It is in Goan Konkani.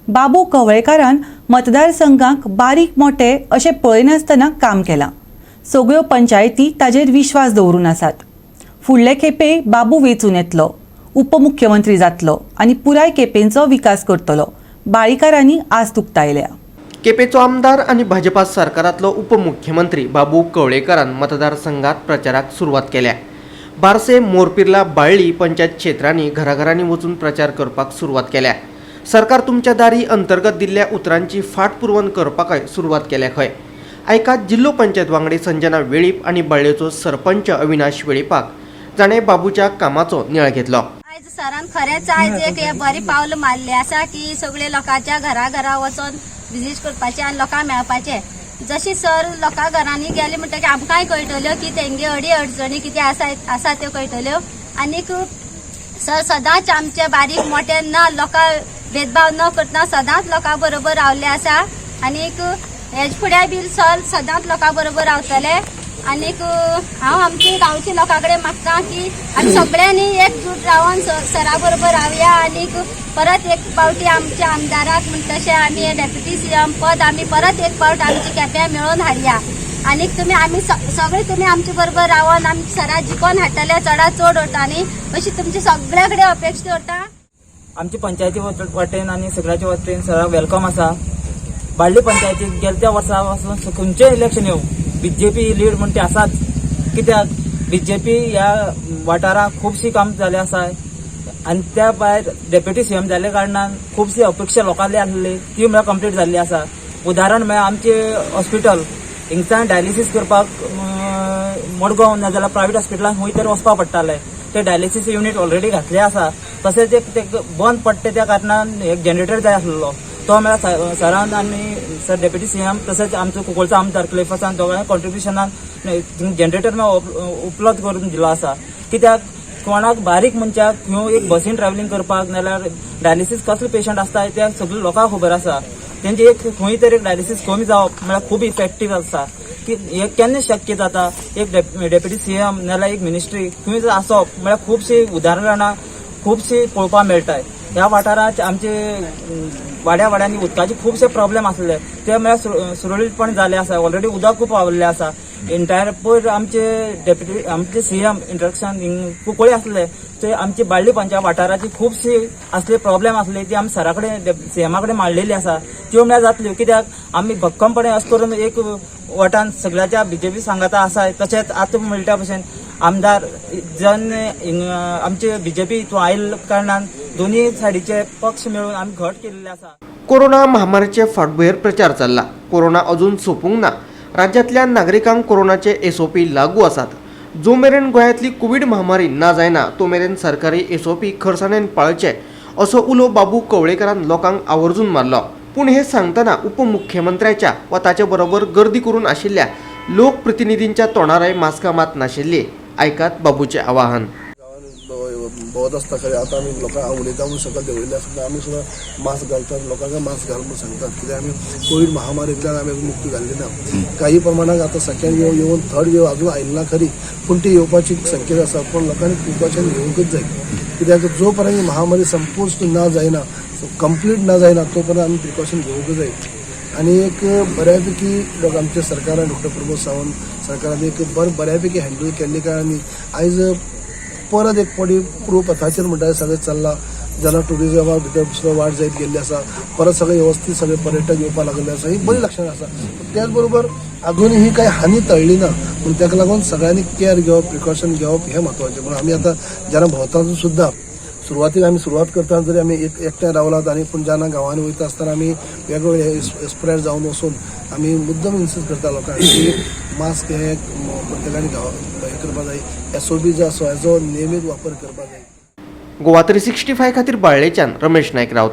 बाबू कवळेकारान मतदारसंघाक बारीक मोठे अशें पळयनासतना काम केलां. सगळ्यो पंचायती ताजेर विश्वास दवरून आसात. फुडले खेपे बाबू वेंचून येतलो, उपमुख्यमंत्री जातलो आनी पुराय केपेंचो विकास करतलो, बाळीकारांनी आस्त उक्तायल्या. केपेचो आमदार आनी भाजपा सरकारांतलो उपमुख्यमंत्री बाबू कवळेकरान मतदारसंघात प्रचाराक सुरवात केल्या. बारसे, मोरपिर्ला, बाळ्ळी पंचायत क्षेत्रांनी घराघरांनी वचून प्रचार करपाक सुरवात केल्या. सरकार तुमच्या दारी अंतर्गत दिल्ल्या उतरांची फाटपुरवण करपाकय सुरवात केल्या खंय. आयकात जिल्लो पंचायत वांगडी संजना वेळीप आनी बाळ्ळेचो सरपंच अविनाश वेळीपाक, जाणें बाबूच्या कामाचो नियाळ घेतलो. आयज सरान खरेंच आयज एक हे बरें पावल मारलें आसा की सगळे लोकांच्या घरा घरा वचोन विजीट करपाचें आनी लोकांक मेळपाचें. जशी सर लोकां घरांनी गेले म्हणटकीर आमकांय कळटल्यो की तेंगे अडी अडचणी कितें आसा आसा त्यो कळटल्यो. आनीक सर सदांच आमचे बारीक मोठे ना लोकां भेदभाव न करतना सदांच लोकां बरोबर रावले आसा. आनीक हेज फुडें बी सर सदांच लोकां बरोबर रावतले. आनीक हांव आमच्या गांवच्या लोकां कडेन मागता की आमी सगळ्यांनी एकजूट रावन सरा बरोबर रावया. आनीक परत एक पावटी आमच्या आमदाराक म्हणटा तशें आमी डेप्युटी सीएम पद आमी परत एक पावट आमच्या केप्यां मेळोवन हाडया. आनीक तुमी आमी सगळे तुमी आमचे बरोबर रावन आमी सरा जिखोन हाडटले चडात चड वोटांनी, अशी तुमची सगळ्या कडेन अपेक्षा दवरता. आमची पंचायती वाटेन आनी सगळ्याच्या वटेन सराक welcome आसा. बाळ्ळी पंचायतीक गेल्या त्या वर्सा पासून खंयचें इलेक्शन येवं, बीजेपी लीड म्हण ते आसाच. कित्याक बीजेपी ह्या वाठारांत खुबशी काम जाले आसा आनी त्या भायर डेप्युटी सीएम जाल्ल्या कारणान खुबशी अपेक्षा लोकांली आसली ती म्हळ्यार कंप्लीट जाल्ली आसा. उदाहरण म्हळ्यार आमचे हॉस्पिटल हिंगसान डायलिसीस करपाक मडगांव नाजाल्यार प्रायवेट हॉस्पिटलान खंय तरी वचपाक पडटालें. ते डायलिसीस युनीट ऑलरेडी घातले आसा. तशेंच एक ते बंद पडटे त्या कारणान एक जनरेटर जाय आसलो, तो म्हळ्यार सरान आनी सर डेप्युटी सीएम तशेंच आमचो कुंकळचो आमदार क्लेफसान दोगांय कॉन्ट्रिब्युशनान जनरेटर उपलब्ध करून दिलो आसा. कित्याक कोणाक बारीक मनशाक खंय एक बसीन ट्रॅव्हलिंग करपाक नाल्यार डायलिसीस कसले पेशंट आसता ते सगळे लोकांक खबर आसा. तेंचे एक खंय तरी डायलिसीस कमी जावप म्हळ्यार खूब इफेक्टीव आसता की हे केन्ना शक्य जाता. एक डेप्युटी सीएम नाल्यार एक मिनिस्ट्री खंय आसप म्हळ्यार खुबशीं उदाहरणां खुबशीं पळोवपाक मेळटाय. ह्या वाठारांत आमचे वाड्या वाड्यांनी उदकाचे खुबशे प्रॉब्लेम आसले, ते म्हळ्यार सुरळीतपण जाले आसा. ऑलरेडी उदक खूब पावल्लें आसा. एंटायर पयर आमचे डेप्युटी आमचे सीएम इंट्रक्शन कुंकळी आसले, ते आमची बाळ्ळी पंचायत वाठाराची खुबशी असले प्रॉब्लेम आसले ती आमी सरा कडेन, सीएमा कडेन मांडलेली आसा. त्यो म्हळ्यार जातल्यो, कित्याक आमी भक्कमपणे अशें करून एक वटान सगळ्याच्या बीजेपी सांगाता आसा. तशेंच आतां म्हणटा भशेन आमदार जन आमचे बीजेपी हितून आयिल्ल्या कारणान दोनूय सायडीचे पक्ष मेळून आमी घट केल्ले आसा. कोरोना महामारीचे फाटभुंयेर प्रचार चल्ला. कोरोना अजून सोंपूंक ना. राज्यांतल्या नागरिकांक कोरोनाचे एसओपी लागू आसात. जो मेरेन गोंयांतली कोवीड महामारी ना जायना तो मेरेन सरकारी एसओपी खरसाणेन पाळचे, असो उलो बाबू कवळेकरान लोकांक आवर्जून मारलो. पूण हे सांगतना उपमुख्यमंत्र्याच्या वा ताचे बरोबर गर्दी करून आशिल्ल्या लोकप्रतिनिधींच्या तोंडारय मास्कां मात नाशिल्ली. आयकात बाबूचें आवाहन. गांवांत भोंवत आसता खरें. आतां आमी लोकांक उलयता म्हणून सकयल देंवयल्ले आसता. आमी सुद्दां मास्क घालतात, लोकांक मास्क घाल म्हणून सांगतात. कित्याक आमी कोवीड महामारींतल्यान आमी अजून मुक्ती जाल्ली ना. काही प्रमाणात आतां सेकंड वेव येवन थर्ड वेव अजून आयली ना खरी, पूण ती येवपाची संकेत आसा. पूण लोकांनी प्रिकॉशन घेवंकच जाय, कित्याक जो पर्यंत ही महामारी संपुश्ट ना जायना, कंप्लीट ना जायना, तो पर्यंत आमी प्रिकॉशन घेवंकच जाय. आनी एक बऱ्यापैकी लोक आमच्या सरकारान, डॉक्टर प्रमोद सावंत सरकारान एक बऱ्यापैकी हँडल केल्ले कारणान आयज परत एक फावटी पूर्व पथाचेर म्हणटा सगळें चल्लां. जेन्ना टुरिजमा भितर सुद्दां वाड जायत गेल्ली आसा, परत सगळे वेवस्थीत सगळे पर्यटक येवपाक लागले आसा, ही बरी लक्षणां आसा. त्याच बरोबर अजूनही ही काही हानी टळ्ळी ना, पूण ताका लागून सगळ्यांनी केअर घेवप, प्रिकॉशन घेवप हें म्हत्वाचें. म्हणून आमी आतां जेन्ना भोंवता सुद्दां, सुरवातीक आमी सुरवात करतना जरी आमी एक एकठांय रावलात आनी पूण जेन्ना गांवांनी वयता आसतना आमी वेगवेगळे स्प्रेड जावन वचून आमी मुद्दम इन्सिस्ट करता लोकांक की मास्क हे प्रत्येकाने हें करपाक जाय, एसओपी जो आसा हेजो नियमीत वापर करपाक जाय. गोवा 365 खातीर बाळ्ळेच्यान रमेश नायक राऊत.